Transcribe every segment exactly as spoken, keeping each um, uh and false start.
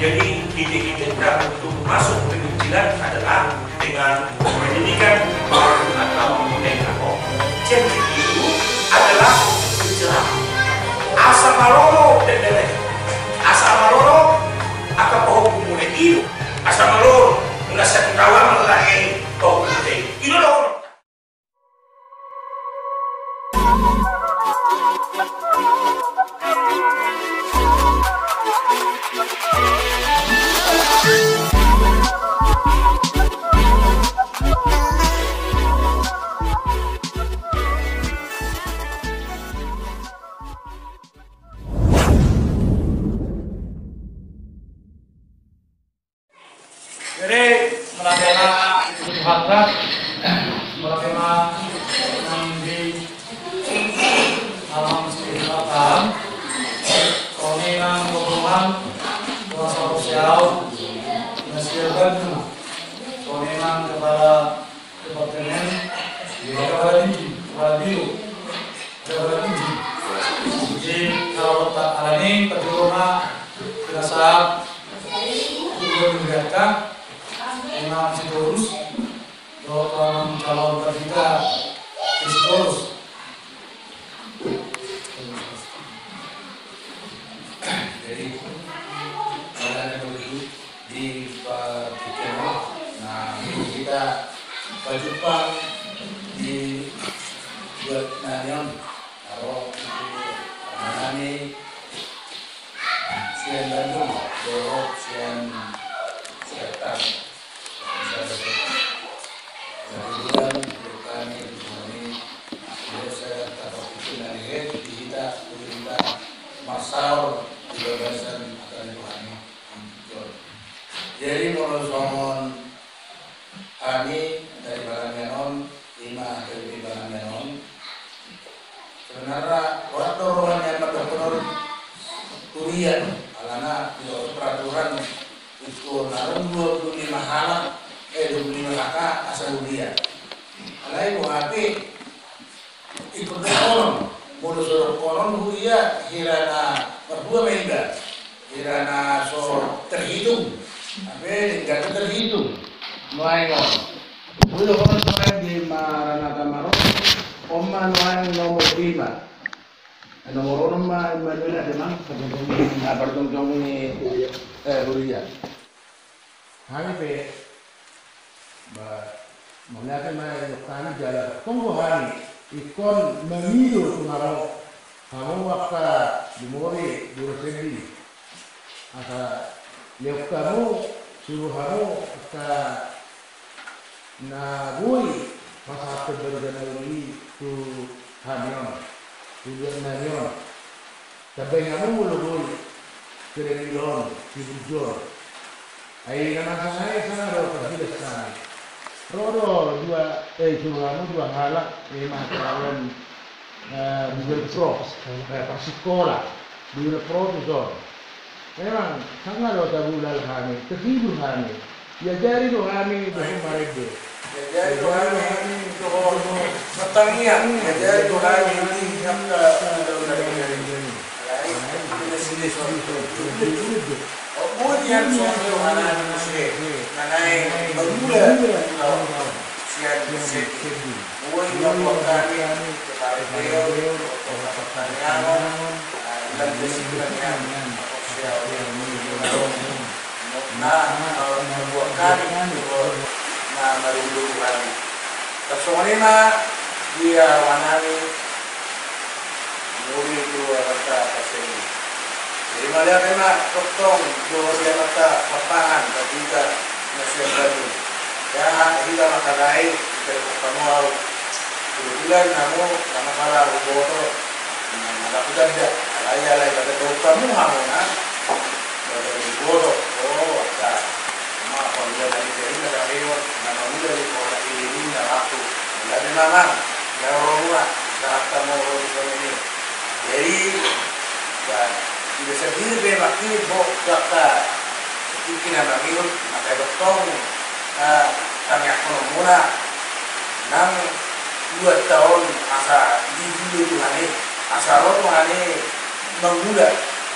Jadi, titik-titik untuk masuk penginjilan adalah dengan pendidikan atau N A O. Jadi, itu adalah penjelasan. Asa malolo, dendele. Asa malolo, aka pohon mune itu. Asa malolo, nasa tawa melai, pohon mune itu. Itu loh. Jadi, mauliate ma di Tuhanta, mauliate ma nang di amang si Tuhan. Songon i nang rombongan, kuasa sosial, nasihat bantu. Songon i nang kepala Departemen, kepala dinggi, kepala biro, kepala dinggi. Jadi, kalau tak alani, perlu ma, kita saat Gubernur Jakarta, Imam Sitorus, dohot calon kita Sitorus. Jadi, kalau ada begitu di Pak Dikeno, nah, ini kita berjumpa di buat nanion, kalau itu menani sian Bandung, dohot sian Jakarta. Kebetulan, kebetulan ini, jadi saya tak berpikir dari head di kita, kita marsaor di bagasan akan Tuhan. Jadi, molo songon hami dari Balanianon, ima dari Balanianon, sebenarna, orang do rohana yang berdoa huria, alana, di peraturan, itu naron dua puluh lima halak, eh, dua puluh lima K K asa huria. Alai, bo, hape, ikut dohonon, molo so dohonon huria, hira na, mardua ma iba, hira na so terhitung, hape, denggan terhitung, nuaeng on. Molo dohonon nuaeng di marana tamaron, on ma nuaeng nomor lima. Eh, nomor onom ma Immanuel ate, mang, parjongjongi. Ah, parjongjongi, eh, huria. Hami pe, ba, mauliate ma, eh, hami jala tonggo hami, ingkon mangido tu hamu, hamu angka dumori, dura sendi. Asa lehon hamu, suru hamu angka na boi pasahathon bariba na uli tu hami on, tu buat nami on. Tambai hamu molo boi, sian ilo on, siburju on. Ai na masa nai sanga do parhilas nami. Ro do dua, eh, suru hamu dua halak, eh, masa on, eh, Google Pro, eh, parsikola, di Google Pro tu son. Memang, sanga do tabulal hami, terhibur hami. Diajari do hami dohot marende. Diajari do hami dohot martangiang. Diajari do hami di angka undang-undang. Alai, di sini so. Kemudian so, so, anak-anak muslim, manai mangula, sian, sian. Boi na buat hami, kepada beliau, kepada pertanyaan, ah, dan kesimpulannya, apa siapa yang nah, kalau membuat kami, nah, baru dulu kami. Tarsongon i ma di aroanami, muri tu Amanta Parseni. Jadi, mauliate ma tongtong dohot di Amanta Parpangan, Parbuta, na sian Bandung. Ya, hita mangkatai, hita di Parpangan. Kebetulan hamu, sama-sama huboto, na, na, na, na, alai, alai, pada dohot hamu, hamu, na. Pada huboto, oh, angka, ma, pangula dari, dari, na, dari, na, mangula di kota ini, na, waktu. Mauliate ma, Amang, ya, rohuna, na, angka, mau, rohuna, ini. Jadi, ya, tidak sendiri, memang ini, bo, angka, Tingki na mangihut, maka tongtong, eh, tangiangkonmuna, nang dua taon asa dibuat Tuhan i, asa ro Tuhan i mangula,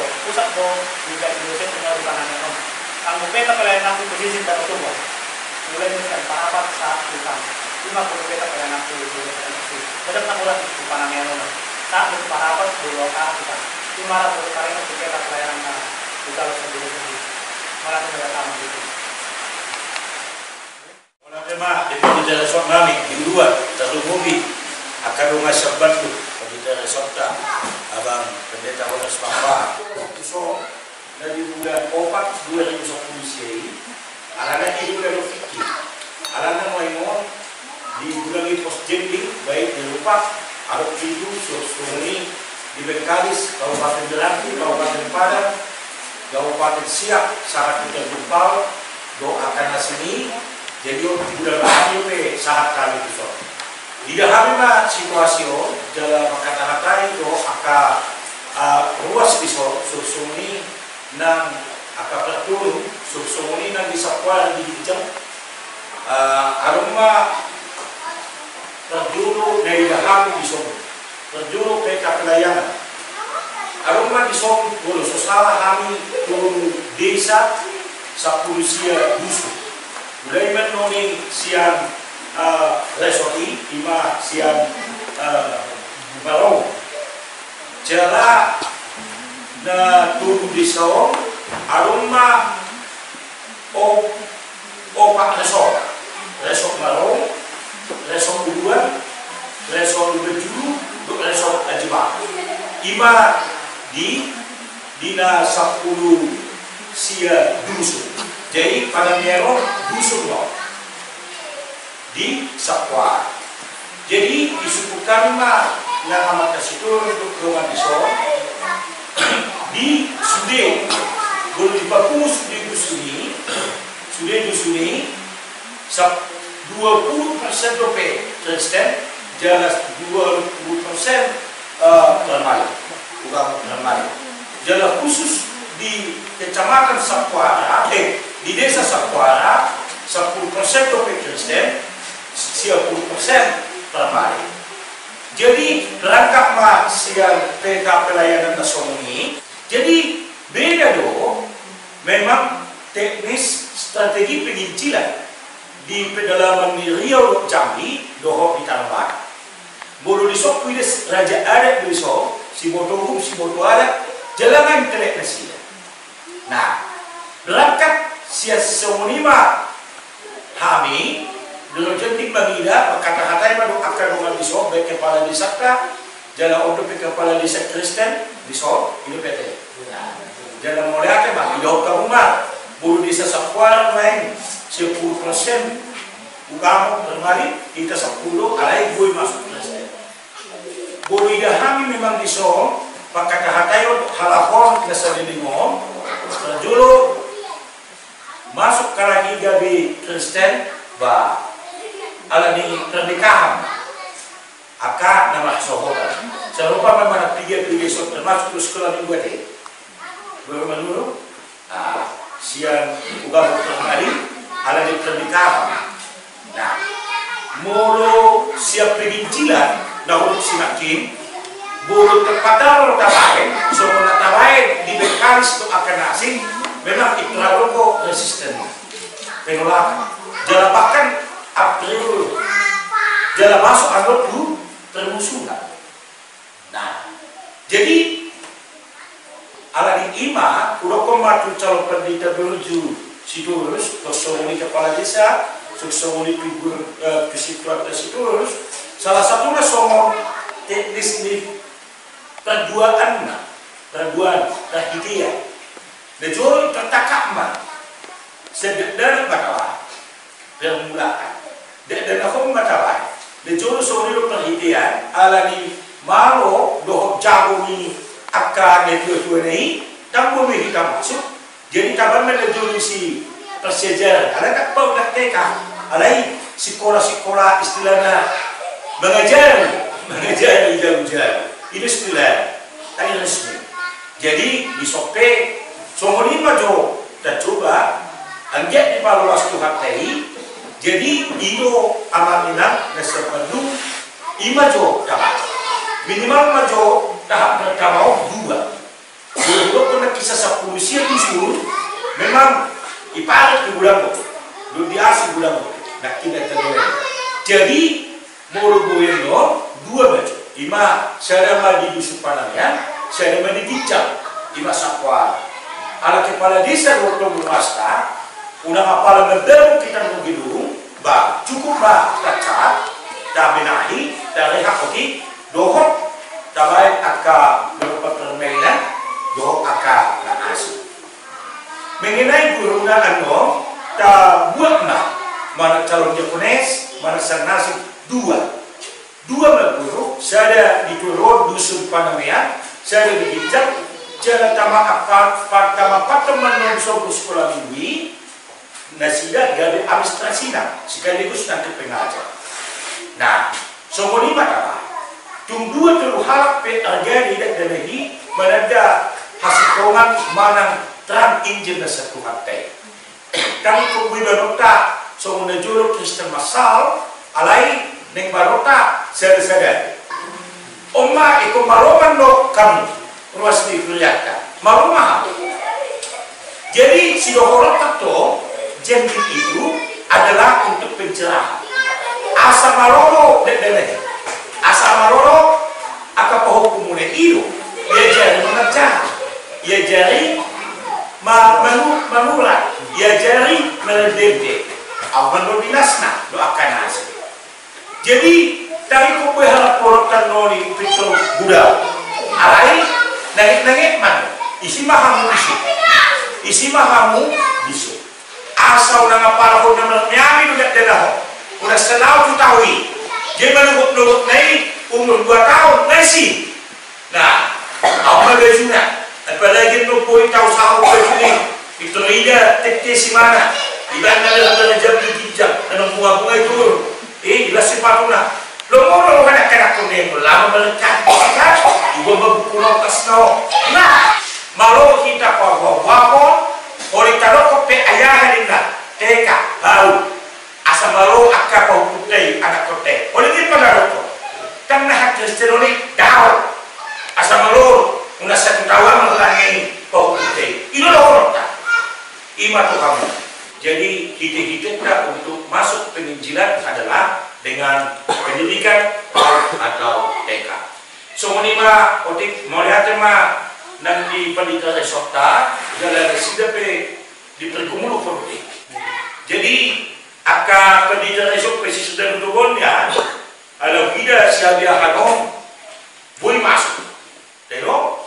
do, pusat do di Debrecen, di Panangianom. Anggo peta pelayanan tu pesisir Danau Toba. Mulai sian Parapat sahat tu Utang. Ima anggo peta pelayanan tu, tu, tu. Tetap na mulai di Panangianom. Sahat tu Parapat, dua kali tu Utang. Ima ra boleh karena tu peta pelayanan na. Di dalam sendiri-sendiri. Malah tu mereka mengikuti. Ola pe ma, di panitia resort nami, di dua, tarlumobi angka dongan sahabatku, panitia resortta, Abang Pendeta Horas Papa. Waktu so, na di bulan opat dua ribu sampulu sia i, alana i do na do fikir. Alana nuaeng on, di bulan i pos jending, baik di Rupak, adong pitu, so, songon i, di Bengkalis, Kabupaten Meranti, Kabupaten Padang, Kabupaten Siak, sahat tu Tanjung Pao, dohot angka na asing i, jadi on di bulan baru pe sahat hami tu son. Diida hami ma situasi on, jala mangkatahatai dohot angka, ah, ruas di son, songon i nang angka parjolo, songon i nang di Sampuara di ginjang, ah, adong ma parjolo na diida hami di son. Parjolo peta pelayanan. Adong ma di son, molo so sala hami tolu desa sampulu sia dusun. Mulai ma nuaeng sian, eh, resort i, ima sian, eh, Marong. Jala na tolu desa on, adong ma O, opat resort. Resort Marong, resort Uluan, resort Lumbanjulu, dohot resort Aji Bahu. Ima di, di na sampulu sia dusun. Jadi, Padang Merong dusun do. Di Sampuara. Jadi, disungkun hami ma nang amanta sitorus dohot dongan di son, di sude, molo dipapungu sude dusun i, sude dusun i, sap-, dua pulu persen dope Kristen, jala dua pulu persen eh, Permai. Ugamo Permai. Jala khusus di Kecamatan Sampuara, eh, di Desa Sampuara, sampulu persen dope Kristen, sia pulu persen Permai. Jadi, berangkat ma sian peta pelayanan na songon i. Jadi, beda do, memang teknis strategi penginjilan di pedalaman ni Riau dohot Jambi, dohot di Tanah Barat. Molo di son huida raja adat do di son, siboto uhum, siboto adat, jala nang intelek nasida. Nah, berangkat sian songon i ma hami, di Raja Jending mangida, mangkatahatai ma dohot angka dongan di son, baik kepala desanta, jala on dope kepala desa Kristen di son, i dope ate. Jala mauliate ma, didok hamu ma, molo desa Sampuara nuaeng, sampulu persen ugamo Permai, hita sampulu, alai boi masuk Kristen. Molo ida hami memang di son, mangkatahatai on halak on na saleleng on, parjolo masuk halak i gabe Kristen, ba, alani pernikahan. Angka na marhasohotan. Sarupa ma manang piga-piga i son termasuk tu sekolah minggu ate. Baru menurut, ah, sian ugamo Permai, alani pernikahan. Nah, molo sian penginjilan, na huruf si makin, molo terpataro tabaen, songon na tabaen di Bengkalis tu angka na asing, memang i terlalu resisten. Penolakan. Jala bahkan April, jala masuk anggo tu permusuhan. Nah, jadi, alani i ma, hudokkon ma tu calon pendeta burju sitorus, songon i kepala desa, songon i figur, eh, ketua sitorus, salah satuna songon teknis ni perduaan ma, perduaan, perhitean. Na jolo tertangkap ma, sedang dalam batawa. Permulaan. Dakdanak on ma tabaen. Najolo songon i do parhitean, alani malo dohot jago ni angka natuatuana i, ndang boi hita masuk. Jadi tabaen ma najolo si parsiajaran, alai ndang paul na T K, alai sikola-sikola istilahna mangajari, mangajari jabu-jabu. I do istilahna, ndang resmi. Jadi dison pe songon i ma jo tacoba, anggiat dipaloas Tuhanta i. Jadi i do amang inang na sampulu, i ma jo tabaen. Minimal ma jo tahap pertama on dua. Dulu pernah kisah sampulu sia dusun, memang iparet di bulan on, dulu di asi bulan on. Nah, tidak terjadi. Jadi molo boi on dua ma jo. I ma sada ma di Dusun Panamean, sada ma di Ginjang. I ma sapoa ala kepala desa dohot togu masta, unang apala mambangun hita na gedung, ba cukup ma tacat, tabenahi, tarehak otik, dohot tabaen angka berupa permainan, dohot angka na asing. Mengenai guruna annon, tabuat ma, mana calon diakones, mana sannasing, dua. Dua ma guru, sada di Turon Dusun Panamean, sada di Ginjang, jala tama apa, pa-, tama paton ma annon sobu sekolah minggu i, nasida gabe administrasina, sekaligus nangkin pengajar. Nah, songon i ma tabaen. Tung dua tolu halak pe arga ni dakdanak i mananda hasintongan manang terang Injil na satuhanta i. Ndang ingkon boi baronta songon na jolo Kristen massal, alai naeng baronta sada-sada. On ma ingkon maroman do hamu ruas ni hurianta. Maroman hamu. Jadi sidohononta do, jendit itu adalah untuk pencerahan. Asa malolo dakdanak i. Asa malolo angka pahompumuna i do. Iajari mangerjakan. Iajari ma-, manu-, manurat. Iajari marende. Ahu mandok dinasna do angka na asing. Jadi, taringot boi halak porottan noni pintor budal. Alai, nanget-nanget ma. Isi ma hamu disi. Isi ma hamu disi. Asa unang apala hona marmeami do dakdanak on. Unang salalu tu tahu i. Dia manuhuk-nuhuk na i umur dua tahun, na isi. Nah, ahu ma bajuna, apalagi annon boi tahu sahat bajuna i, pintor ida tette simana, iba na leher na jambi ginjang, na bunga-bunga i turun, eh, iba sipatuna. Lomo do roha ni dakdanak on nangkin, laho malekat, iba ma buku na tasna on. Nah, malo hita paboa-boahon, olo tadokkon pe ayah ninna, T K, PAUD. Asa malo angka pahompunta i, anakkonta i. Olo i pe na dohot. Ndang na hakristenon i, dao. Asa malo, unang satu taon ma hurang i pahompunta i. I do dohononta. I ma tu hamu. Jadi, hite-hitenta untuk masuk penginjilan adalah dengan pendidikan PAUD atau T K. Songon i ma, otik, mauliate ma nang di pandita resort ta, jala nasida pe di pergumulan politik. Jadi, angka pandita resort pe sisuda do tugon ya, ala huida siabiahan on, boi masuk. Tero,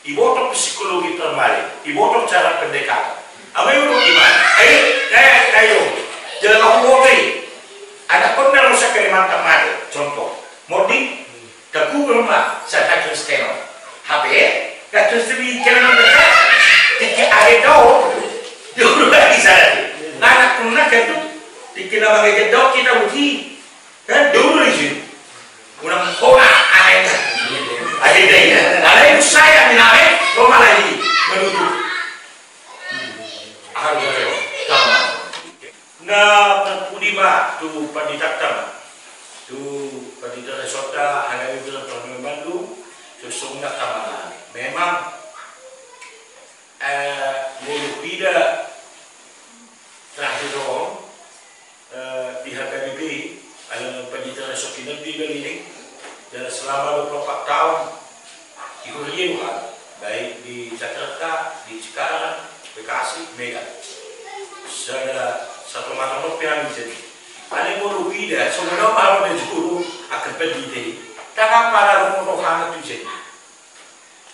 iboto psikologi permanen, iboto cara pendekatan. Ama i udah gimana? Ayo, ayo, ayo. Jangan aku botai. Ada pernah rusak dari mantan mati, contoh. Modi, Takuber ma sada Kristen on. Hape, na Kristen i kena na basa, tingki age dao. Dia udah lagi sana. Anak pun na ketu, tingki na bage dao kita uji. Kan dulu di sini. Unang kona age. Age dao. Ada yang saya miname, kau malah ini menutup. Aha do jawab? Na parpudi ma tu panditanta ma. Tu pandita resort ta, halahi bilang kami membantu, sesungguhnya kami memang, eh, molo huida terakhir on, eh, di H K B P, ala pandita resort i na di Bali i, dan selama dua puluh empat tahun, di huria, baik di Jakarta, di Cikarang, Bekasi, Medan. Sada satu mata lopi hami jadi. Alai molo huida, songon na malo na juru angka pandita i. Ndang apala rohana tu jadi.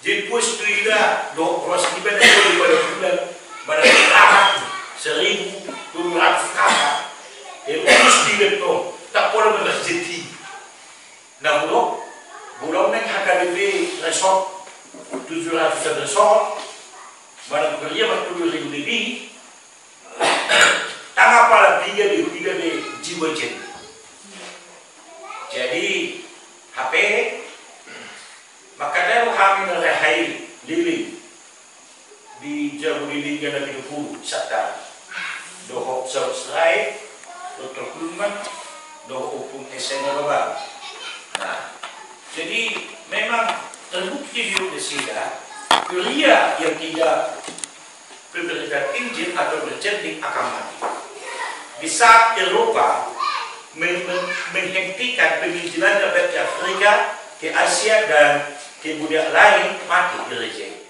Jadi puas tu ida, do, ruas iba na jadi pada bulan, pada rahat, seribu tujuh ratus kata. Betul, tak boleh berhenti. Nah, molo, molo nang H K B P resort, tujuh ratus resort, mana kuliah waktu dua ribu lebih, tanggal pala piga be, piga be jiwa jadi. Jadi, H P, maka daru hami na rehai lili. Di jabu di Liga na pitu pulu, Sabta. Dohot Saud Serai, Doktor Kulman, dohot Ompung S N Baba. Nah, jadi memang terbukti di Indonesia, pria yang tidak berperilaku injil atau bercanding akan mati. Di saat Eropa men-, men-, menghentikan penginjilannya baik ke Afrika, ke Asia, dan ke budaya lain, mati gereja itu.